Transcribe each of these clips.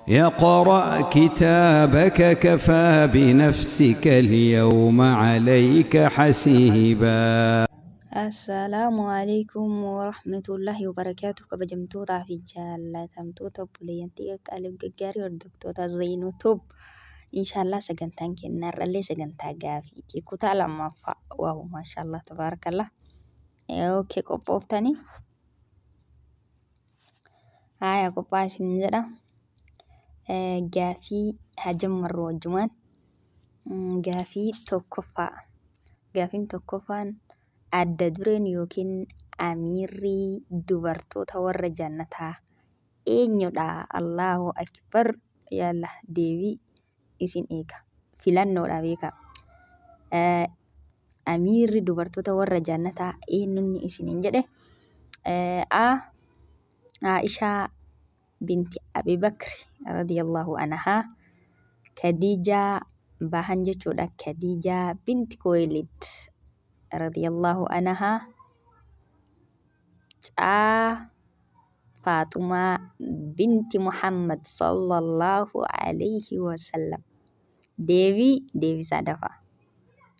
اقرأ كتابك كفى بنفسك اليوم عليك حسيبا. Assalaamu alaikum warahmatullahi wabarakaatuh. Kabajamtootaa fi jaallatamtoota obboleeyyan qaqqaaliif gaggaarii hordoftoota Zainuu Tube. Inshaallah sagantaan keenya har'allee sagantaa gaafiiti. Kutaa lammaffaa. Waaw, maashaallah, tabaarakallah. Okay, qophooftanii? Haaya, qophaa isin jedha. Gaafii haa jammarru wajjumaan. Gaafii tokkoffaa. Gaafiin tokkoffaan adda dureen yookiin amiirri dubartoota warra jannataa eenyudha? Allahu akbar. Yalla, deebii isin eega. Filannoodha, beekaa. Amiirri dubartoota warra jannataa eenyunni isiniin jedhe? A. Aishaa binti Abi Bakri radiyallahu anhaa, Khadiijaa bahan jechuudha, Khadiijaa binti Khuwaylid radiyallahu anhaa, C. Faaxumaa binti Muhammad sallallahu alayhi wasallam. Deebii deebisaa dafaa.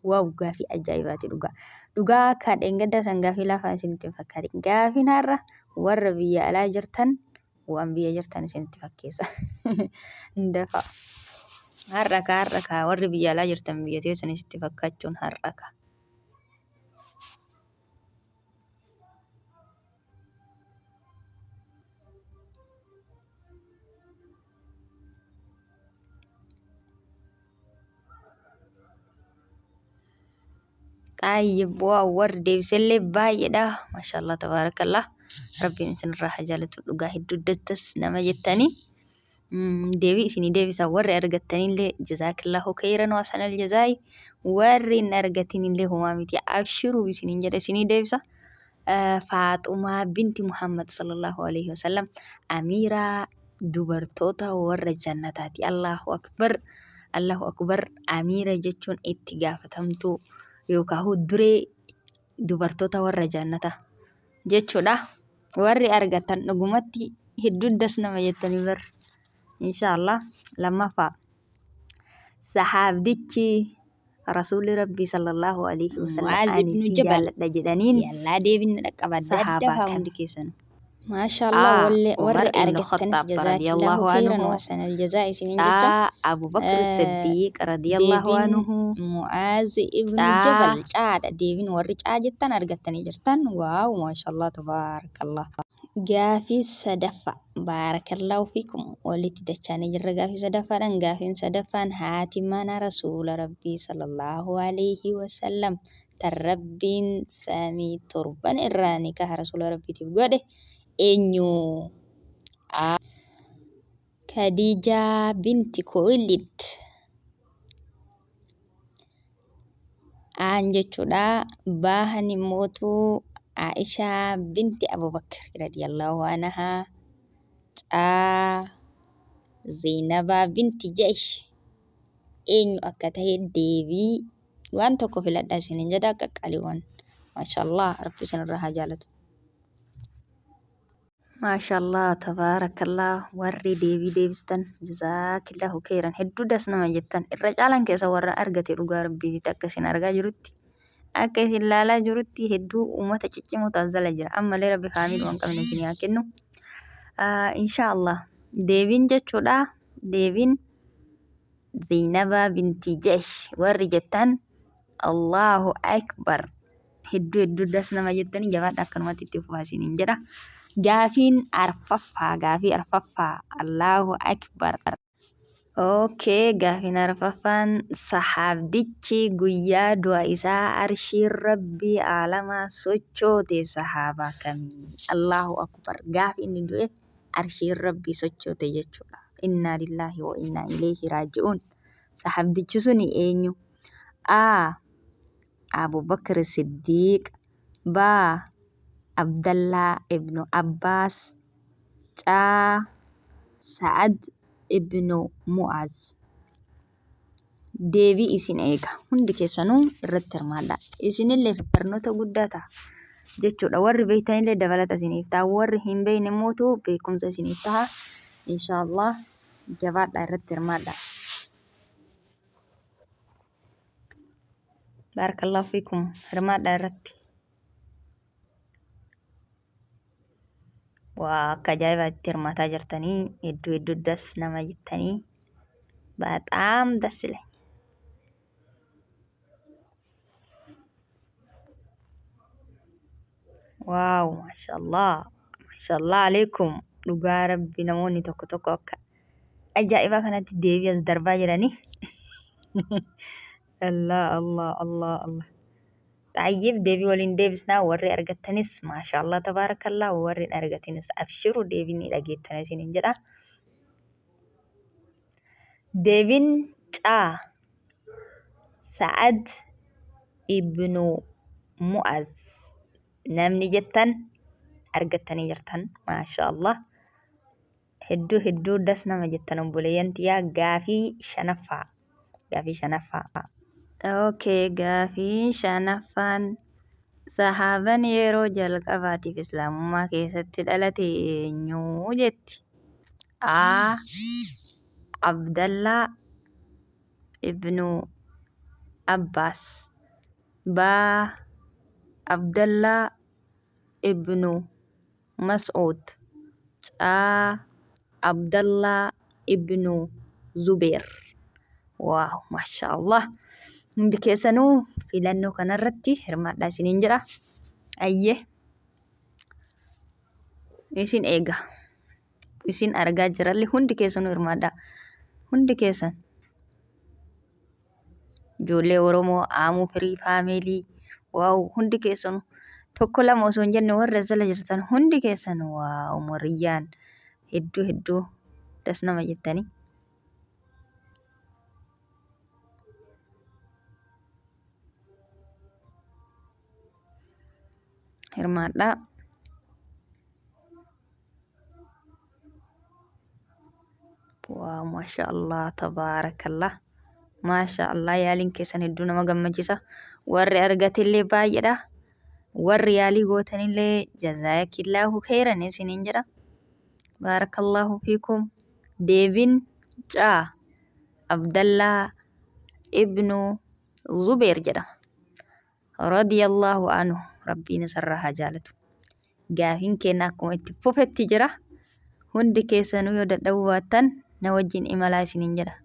Wow, gaafii ajaa'ibaati dhugaa. Dhugaa akka dheengaddaa san gaafii lafaa isinitti hin fakkaatin. Gaafiin har'a warra biyya alaa jirtan waan biyya jirtan isinitti fakkeessa. Dafaa. Har'a kaa, har'a kaa, warri biyya alaa jirtan biyya teessan isitti fakkaachuun har'a kaa. Xaayyib, wow, warri deebisellee baay'eedha. Maashaallah, tabaarakallah. Rabbiin isinirraa haa jaalatu, dhugaa hedduu dattas nama jettanii. Deebii isinii deebisa warri argattanillee jazaakillahu khayran wa sanal jazaa'i, warri hin argatinillee homaa miti, abshiruu isiniin jedha, isinii deebisa. Faaxumaa binti Muhammad sallallahu alaihi wasallam amiiraa dubartoota warra jannataati. Allahu akbar, Allahu akbar. Amiira jechuun itti gaafatamtuu yookaan duree dubartoota warra jannataa jechuudha. Warri argatan dhugumatti hedduu das nama jettanii bar. Inshaallah. Lammaffaa, sahaabdichi rasuulli rabbii sallallahu alaihi wasallam Mu'aaz ani ibnu si Jabal. jaaladha jedhaniin Yallaa, deebinna dhaqqaba sahaabaa daddafaa kami? hundi keessanuu. Maashaallah. A. Warri Umar warri ibnu argattanis Khattaab jazaakillahu radiyallahu khayran anhu. wa sanal jazaa isiniin jecha. C. Abu Bakr Siddiq radiyallahu Deebiin anhu. Mu'aaz ibnu C. Jabal caadha. Deebiin warri caa jettan argattanii jirtan. Wow, maashaallah, tabaarakallah. Gaafii sadaffaa. Baarakallahu fiikum. Walitti dachaanii jirra gaafii sadaffaadhaan. Gaafiin sadaffaan haati mana rasuula rabbii sallallahu alaihi wasallam tan rabbiin samii torban irraa nikaha rasuula rabbiitiif godhe eenyu? A. Khadiijaa binti Khuwaylid. Aan jechuudha. Baahan immootu Aishaa binti Abubakar radiyallahu anhaa. Caa Zainabaa binti Jaish. Eenyu akka ta'e deebii waan tokko filadhaa isiniin jedha, qaqqaaliiwwan. Maashaallah, rabbi isinirraa haa jaalatu. Maashaallah, tabaarakallah. Warri deebii deebistan jazaakillahu khairan, hedduu das nama jettan. Irra caalaan keessa warra argate, dhugaa rabbiititti, akka isin argaa jirutti, akka isin laalaa jirutti, hedduu uummata ciccimoo taasisala jira. Ammallee rabbi faamii waan qabne isin haa kennu. Inshaallah, deebiin jechuudha, deebiin Zainabaa binti Jaish warri jettan Allahu akbar, hedduu hedduu das nama jettanii, jabaadha, akkanumatti itti fufaa isiniin jedha. Gaafiin arfaffaa, gaafii arfaffaa, Allahu akbar. Okay, gaafiin arfaffaan sahaabdichi guyyaa du'a isaa arshiin rabbii aalamaa sochoote sahaabaa kamii? Allahu akbar. Gaafi inni du'e arshiin rabbii sochoote jechuudha. Innaa lillaahi wa innaa ilayhi raaji'uun. Sahaabdichi suni eenyu? A. Abu Bakr Siddiq, B. Abdallaa ibnu Abbaas, C. Sa'ad ibnu Mu'az. Deebii isin eega. Hundi keessanuu irratti hirmaadhaa. Isinillee barnoota guddaa ta'a jechuudha. Warri beektanillee dabalata isiniif ta'a. Warri hin beekne immoo beekumsa isiniif ta'a. Inshaallah. Jabaadhaa irratti hirmaadhaa. Baarakallahu fiikum hirmaadhaa irratti. Waa akka ajaa'ibaatti hirmaataa jirtanii hedduu hedduu das nama jettanii baaxaam das ilañ. Waaw maashaallah maashaallah alaikum dhugaa rabbi namoonni tokko tokko akka ajaa'ibaa kanatti deebii as darbaa jiranii. Allah Allah Allah Allah. Xayyib deebii waliin deebisnaa warri argattanis maashaallah tabaarakallah warri hin argatinis abshiru deebii ni dhageettan isiniin jedha. Deebiin caa Sa'ad ibnu Mu'az namni jettan argattanii jirtan maashaallah. Hedduu hedduu das nama jettan obboleeyyan tiyyaa gaafii shanaffaa gaafii shanaffaa. Okay gaafii shanaffaan sahaaban yeroo jalqabaatiif islaamummaa keessatti dhalate eenyu jetti? A. Abdallaa ibnu Abbaas B. Abdallaa ibnu Mas'uud C. Abdallaa ibnu Zubeer Waaw maashaa Allah hundi keessanuu filannoo kanarratti hirmaadhaa isiniin jedha ayyee isin eega isin argaa jiralli hundi keessanuu hirmaadhaa hundi keessan Ijoollee Oromoo Aamuu Firii Faamilii waaw hundi keessanuu tokko lama osoo hin jenne warri as jala jirtan hundi keessan waaw moriyyaan hedduu hedduu das nama jettanii. Hirmaadhaa. Waaw maasha Allah tabaarakallah maasha Allah yaaliin keessan hedduu nama gammachiisa warri argatellee baay'eedha warri yaalii gootanillee jazaakillaahu kheyran isiniin jedha baarakallahu fiikum deebiin caa Abdallaa ibnu Zubeer jedhama radiyallahu anhu rabbiin isarraa haa jaalatu gaafiin keenna akkuma itti fufetti jira hundi keessanuu yoo dadhabuu baattan na wajjin imalaa isiniin jedha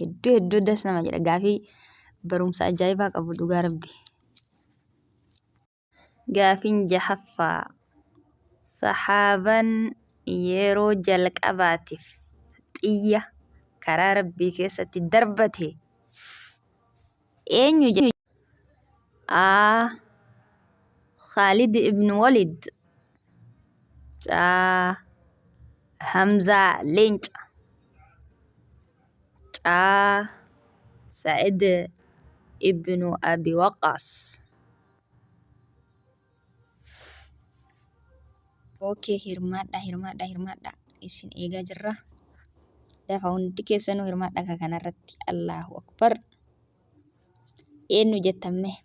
hedduu hedduu das nama jedha gaafii barumsa ajaa'ibaa qabu dhugaa rabbi Gaafiin jahaffaa, Sahaaban yeroo jalqabaatiif xiyya karaa Rabbii keessatti darbate eenyu? A. Khaalid ibn Walid C. Hamzaa Leenca C. Sa'id ibn Abi Waqqaas. Okay hirmaadhaa hirmaadhaa hirmaadhaa isin eegaa jirra. Lafa hundi keessanuu hirmaadhaa ka kanarratti Allahu akbar. Eenyu jettan mee?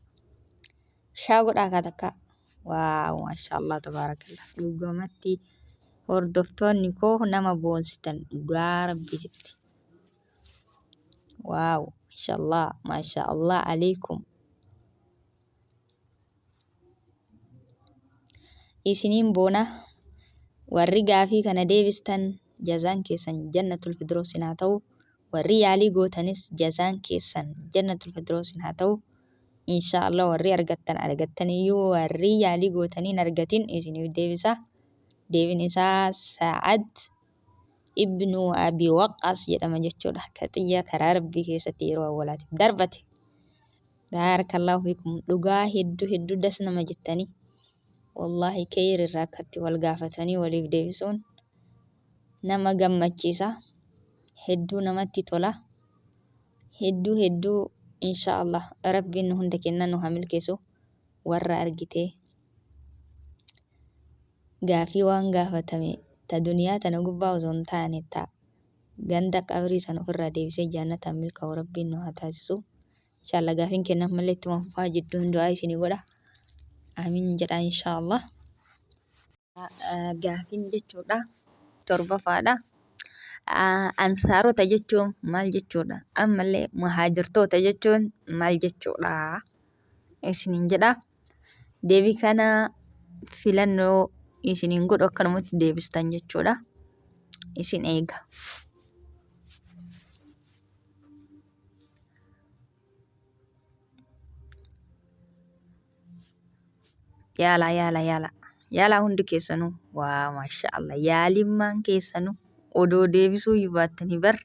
Shaa godhaa kaa takka. Waaw maashaallah tabaarakallah. Dhugamatti hordoftoonni koo nama boonsitan dhugaa rabbiititti. Waaw maashaallah maashaallah alaikum. Isiniin boona warri gaafii kana deebistan jazaan keessan jannatul firdoosin haa ta'u warri yaalii gootanis jazaan keessan jannatul firdoosin haa ta'u inshaa Allah warri argattan argattaniyyuu warri yaalii gootanii hin argatin isiniif deebisa deebin isaa Sa'ad ibnu Abi Waqqaas jedhama jechuudha ka xiyya karaa rabbii keessatti yeroo awwalaatiif darbate Baarakallahu fiikum dhugaa hedduu hedduu das nama jettanii wallaahi keyri irraa akkatti wal gaafatanii waliif deebisuun nama gammachiisa hedduu namatti tola hedduu hedduu insha Allah rabbiin nu hunda kenna nu haa milkeessu warra argitee gaafii waan gaafatame ta duniyaa tana gubbaa osoo hin taane ta ganda qabrii san ofirraa deebisee jaannataan milkaa'u rabbiin nu haa taasisu Inshallah gaafiin kenna ammallee ittuma fufaa jidduun du'aa isinii godha. Amiin jedha inshallah. Gaafiin jechuudha torbafaadha. Ansaarota jechuun maal jechuudha? Ammallee muhaajirtoota jechuun maal jechuudha? Isiniin jedha. Deebii kana filannoo isiniin godhu akkanumatti deebistan jechuudha. Isin eega. Yaala yaala yaala. Yaalaa hundi keessanuu. Waa maasha Allah. Yaalimmaan keessanuu odoo deebisuu iyyuu baattanii bar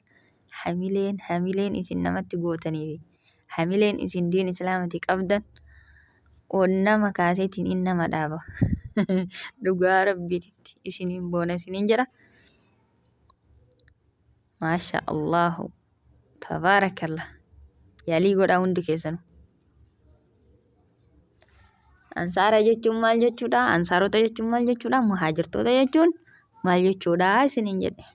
hamileen hamileen isin namatti gootanii fi hamileen isin diin islaamati qabdan on nama kaaseetiin in nama dhaaba. Dhugaa rabbiititti isiniin boona isiniin jedha. Maasha Allahu. Tabaarakallah. Yaalii godhaa hundi keessanuu. Ansaara jechuun maal jechuudha? Ansaarota jechuun maal jechuudha? Muhaajirtoota jechuun maal jechuudha? Isiniin jedhe.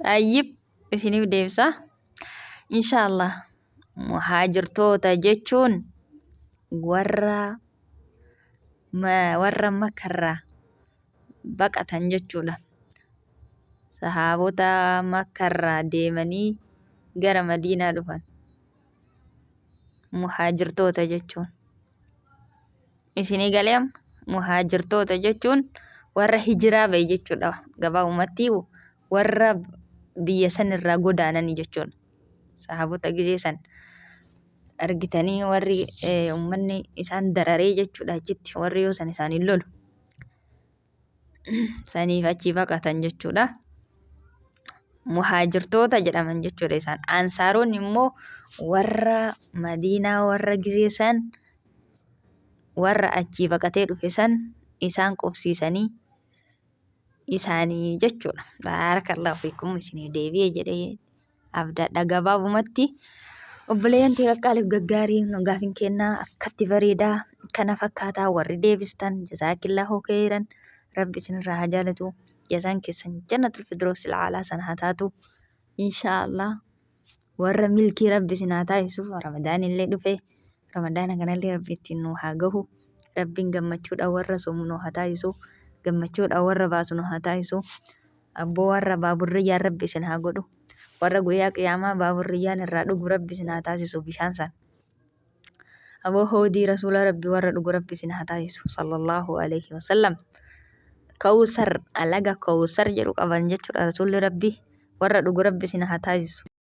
Xayyib isiniif deebisa. Inshaallah muhaajirtoota jechuun warra warra makarraa baqatan jechuudha. Sahaabota makkarraa deemanii gara Madiinaa dhufan. Muhaajirtoota jechuun. Isinii galee amma muhaajirtoota jechuun warra hijiraa ba'e jechuudha. Gabaabumatti warra biyya sanirraa godaananii jechuudha. Sahaabota gizee san argitanii warri ummanni isaan dararee jechuudha achitti warri yoo san isaaniin lolu. Saniif achii baqatan jechuudha. Muhaajirtoota jedhaman jechuudha isaan. Ansaaronni immoo warra Madiinaa warra gizee san warra achii baqatee dhufe san isaan qubsiisanii isaanii jechuudha. Baarakallahu fiikum isinii deebi'e jedhee abdadha gabaabumatti. Obboleeyyan tee qaqqaaliif gaggaarii nu gaafin kennaa akkatti bareedaa kana fakkaataa warri deebistan jazaakillahu kheyran rabbi isinirraa haa jaalatu jazaan keessan jannatul firdoosil aalaa san haa taatu inshaa Allah warra milkii rabbi isin haa taasisu ramadaan illee dhufe ramadaana kanallee rabbi ittiin nu haa gahu rabbiin gammachuudhaan warra soomu nu haa taasisu gammachuudhaan warra baasu nu haa taasisu Abboo warra baaburriyyaan rabbi isin haa godhu. Warra guyyaa qiyaamaa baaburriyyaan irraa dhugu rabbi isin haa taasisu bishaan san. Aboo hoodii rasuula rabbi warra dhugu rabbi isin haa taasisu sallallahu alaihi wasallam. Kawsar alaga kawsar jedhu qaban jechuudha rasuulli rabbi warra dhugu rabbi isin haa taasisu.